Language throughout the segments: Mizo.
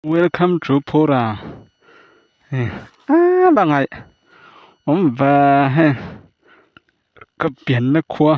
Welcome to Phura hei aa bangai awm ve hei ka pianna khua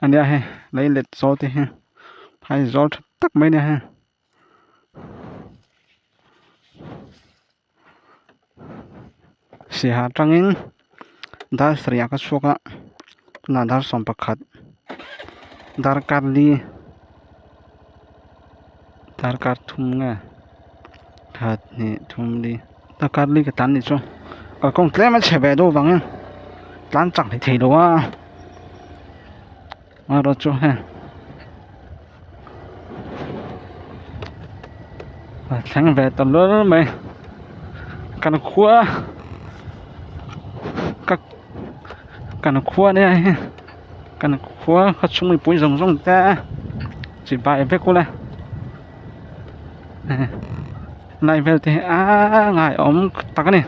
ania hei leilet zawl te hi phaizawl tha tak mai ania hei. Siaha atangin dar sarih ah ka chhuak a tunah dar 11 darkar li darkar thum nge khat hnih thum li darkar li ka tlan nih chu kalkawng tlem a chhe ve deuh vangin tlan chak hlei thei lo a amaherawh chu hei a thleng ve ta lul mai kan khua ka kan khua nia hei kan khua khaw chhung mipui zawng zawng te chibai vek ula lai vel te hi a ngaihawm tak a ni.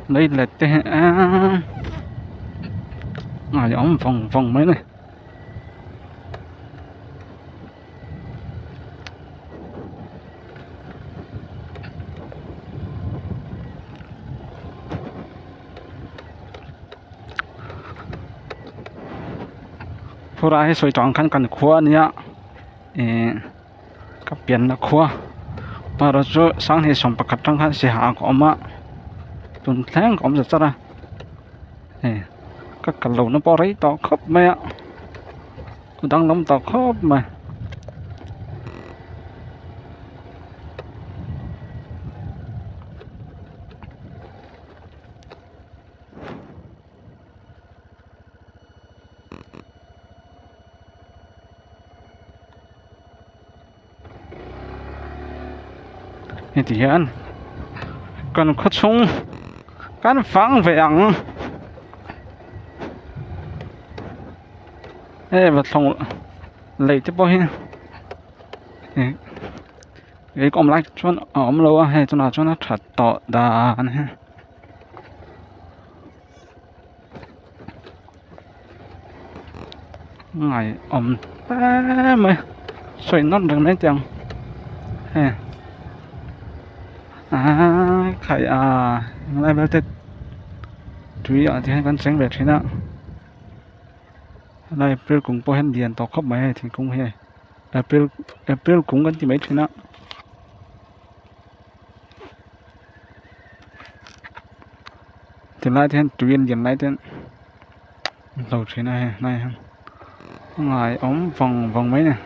Lei let te hi aaa ngaihawm vawng vawng mai a ni. Phura hi sawi tawh ang khan kan khua a nia ihh ka pianna khua amaherawh chu sanghnih 11 tang khan siaha ah ka awm a tun thleng ka awm zat zat a hei ka kal lohna pawh a rei tawh khawp mai a a danglam tawh khawp mai. Heti hian kan khaw chhung kan fang ve ang hei va thlawng lei te pawh hi ih ka awm lai chuan a awm lo a hei tunah chuan a that tawh dan hi. Ngaihawm hle mai sawi nawm reng mai teh ang hei aaa khai a lai vel te tui ah te hian kan cheng ve thin a helai april kung pawh hian lian tawh khawp mai hei thingkung hi april april kung kan ti mai thin a. Tilai te hian tui an lian lai te hian an hlo thin a hei hnaiah hian a ngaihawm vang vang mai a ni.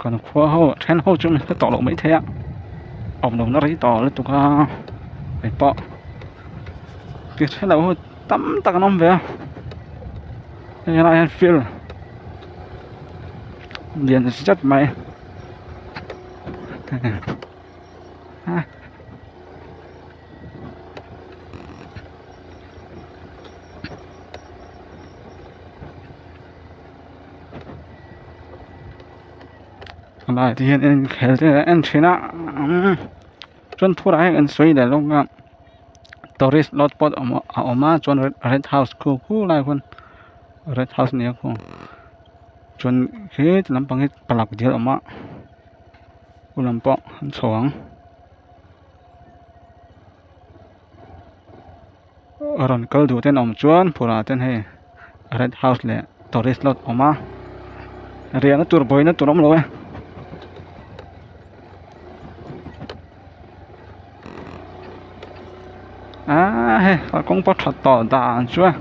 Kan khua ho then ho chu min hre tawh loh maithei a awm lohna rei tawh lutuk a hei pawh ti hre loh ho tam tak an awm ve a hei helaiah hian field lian zet mai. Helai te hian inkhel te an en thin a chuan phurah hian an sawi leh lawk a tourist lot pawh a awm a chuan red house khu khu lai khuan red house nia khu. Chuan he ti lampang hi palak dil a awm a u lam pawh an chho ang a rawn kal duh te an awm chuan phurh ah ten hei red house leh tourist lot a awm a riahna tur buaina tur a awm lo e. Aaa hei kalkawng pawh tha tawh dan chu a.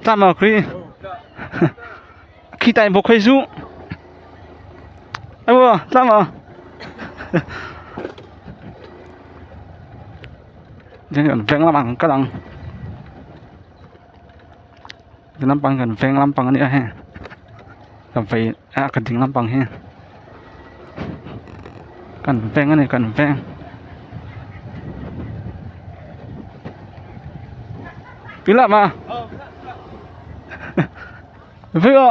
Tạm ở khi khi tại một khay du anh vừa tạm ở veng lam ang ka lang Ti lampang kan veng lampang a nia hei ka vei a ka ding lampang hi kan veng a ni kan veng. Pila ma. Vui o.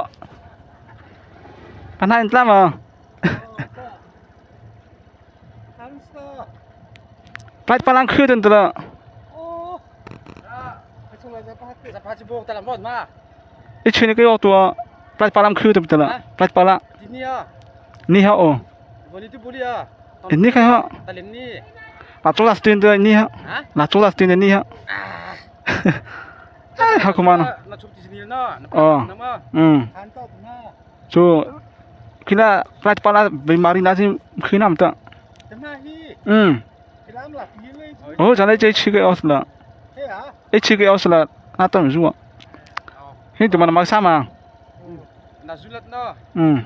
Panai tla ma. Plait palang khu tun tula. I chhin ke yo tua plait palang khu tun tula. Plait pala. Ni ha o. Ni kha ha. La chola stin tu ni ha. La chola stin ni ha. Ai ha kumano. Oh. Chu kila plait pala bimari na si khinam ta. Oh, 咱来这七个钥匙了。哎，七个钥匙了，那等住。你怎么那么啥嘛？嗯。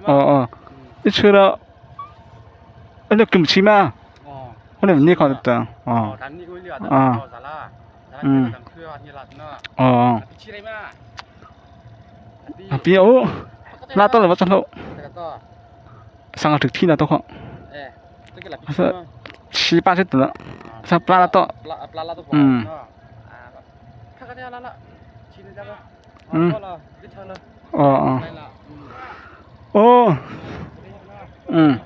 哦哦，你吃了，那跟不起嘛？我那你看得到，哦。啊。嗯。哦。啊，别哦，那到了我转头。上个这天了都好。是七八十度了，上不拉到。嗯。嗯。哦哦。哦。嗯。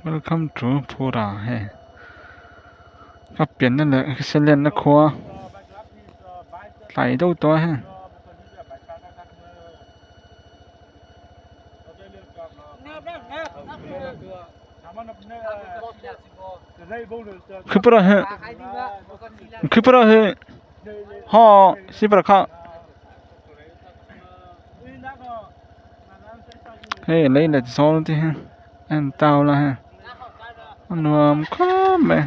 Welcome to Pura he. Ka pian na leh selen na khua tlai deuh tawh a hei. Khipra he khipra he ha sipra kha hei lei let zawl te hi a en tau la hei a nuam khawp mai.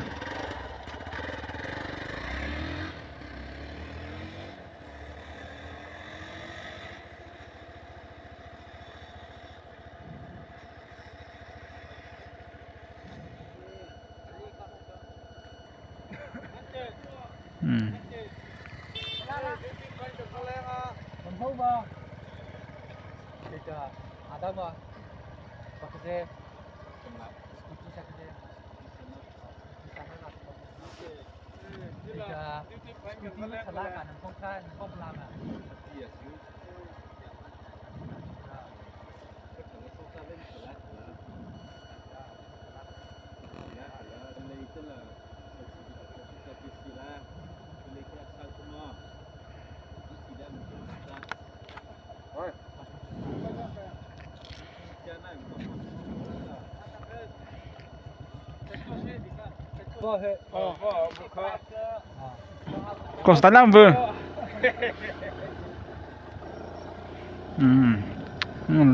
Costa lam vơ.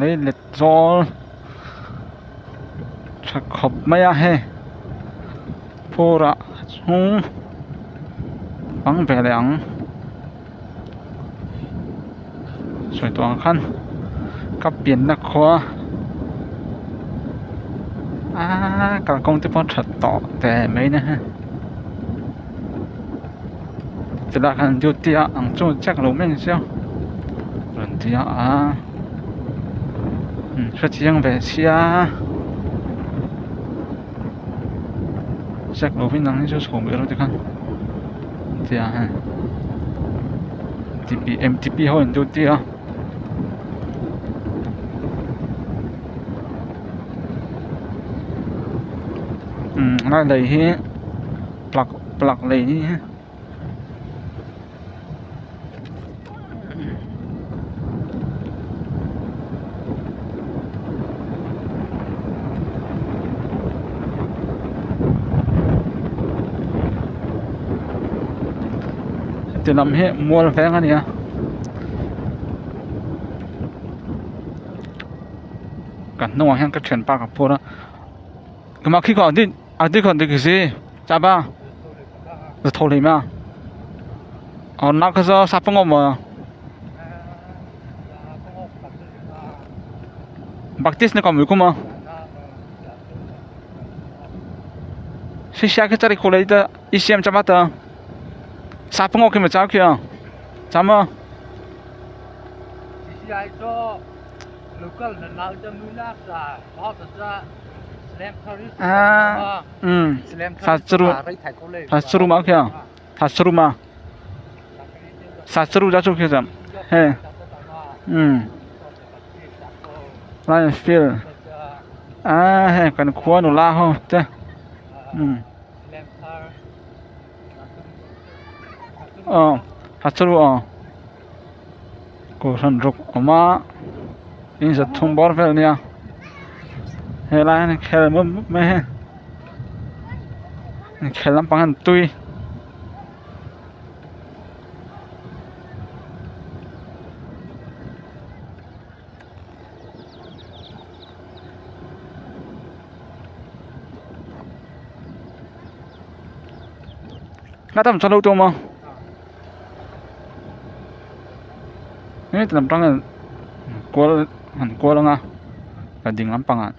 Lấy lệch gió chắc khop mai a he phora chung bang ve leh ang sawi tawh ang khan ka pianna khua aaa kalkawng te pawh a that tawh teh mai na he chulaiah khan duty a ang chu check lo mai ang che rawn ti a aaa hrechiang ve sia check lovin ang hi chu chho mai rawh tikhan an ti a hei T P M T P ho an duty a. Umm lai lei hi plug plug lei hi. Heti lam hi mual veng a ni a ka hnungah hian ka thianpa ka phur a tumah khi khaw a ti khaw dik si chapa za tho hlei mai a aw nak kha chu sap pawh ngawm maw baptist na kawm kum a shisha khi chari khulei te e c m chapa ta sap pawh ngaw khi ma chau khi a chama. Ah, um, sa churu ma kya, sa churu ma, sa churu ja chu kya jam, he, um, lion field, ah, he, kan khua nu la ho te, um, oh, sa churu oh, ko san ruk oma, in za thung bor vel nia, he lai hian khel mup mup mai he. Inkhel lampang an tui. Nga tam chuan lo tum a heti lam tang hian kual an kual anga a ding lampangah.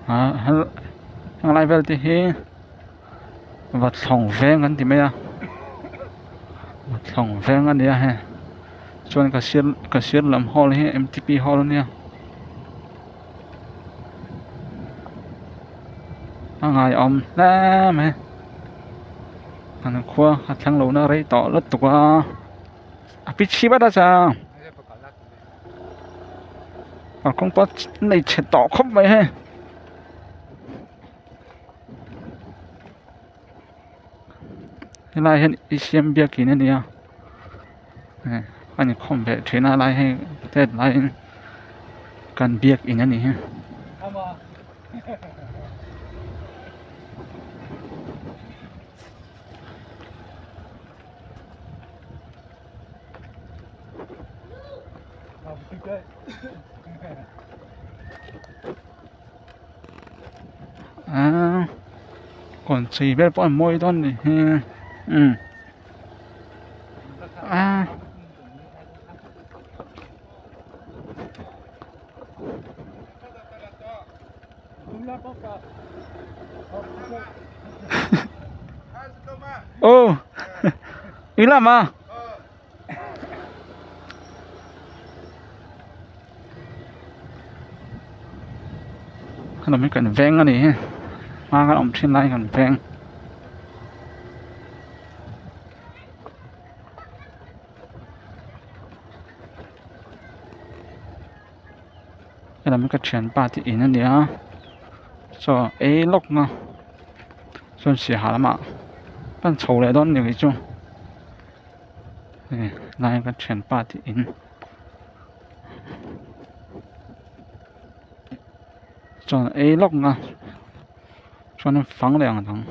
Ah heng lai vel te hi vathlawng veng an ti mai a vathlawng veng a ni a hei chuan ka sir ka sir lam hall hi m t p hall a nia a ngaiawm hle mai an khua a thleng lo na rei tawh lutuk a a pichhi vat a chang. Kalkawng pawh nei chhe tawh khawp mai hei helai hian E C M biakin a ni a eh a inkhawm ve thin a helai hi hetlaiin kan biakin a ni hi. Ah kawn chei vel pawh a mawi dawn a ni hi umm ah. Ô ý làm à Hello kan veng a ni hi hma kan awm thin lai kan veng. Helam hi ka thianpa te in a ni a chaw ei lawk a chuan saiha lamah kan chho leh dawn a ni kei chu hei lai ka thianpa te in chaw ei lawk a chuan fang leh ang dang.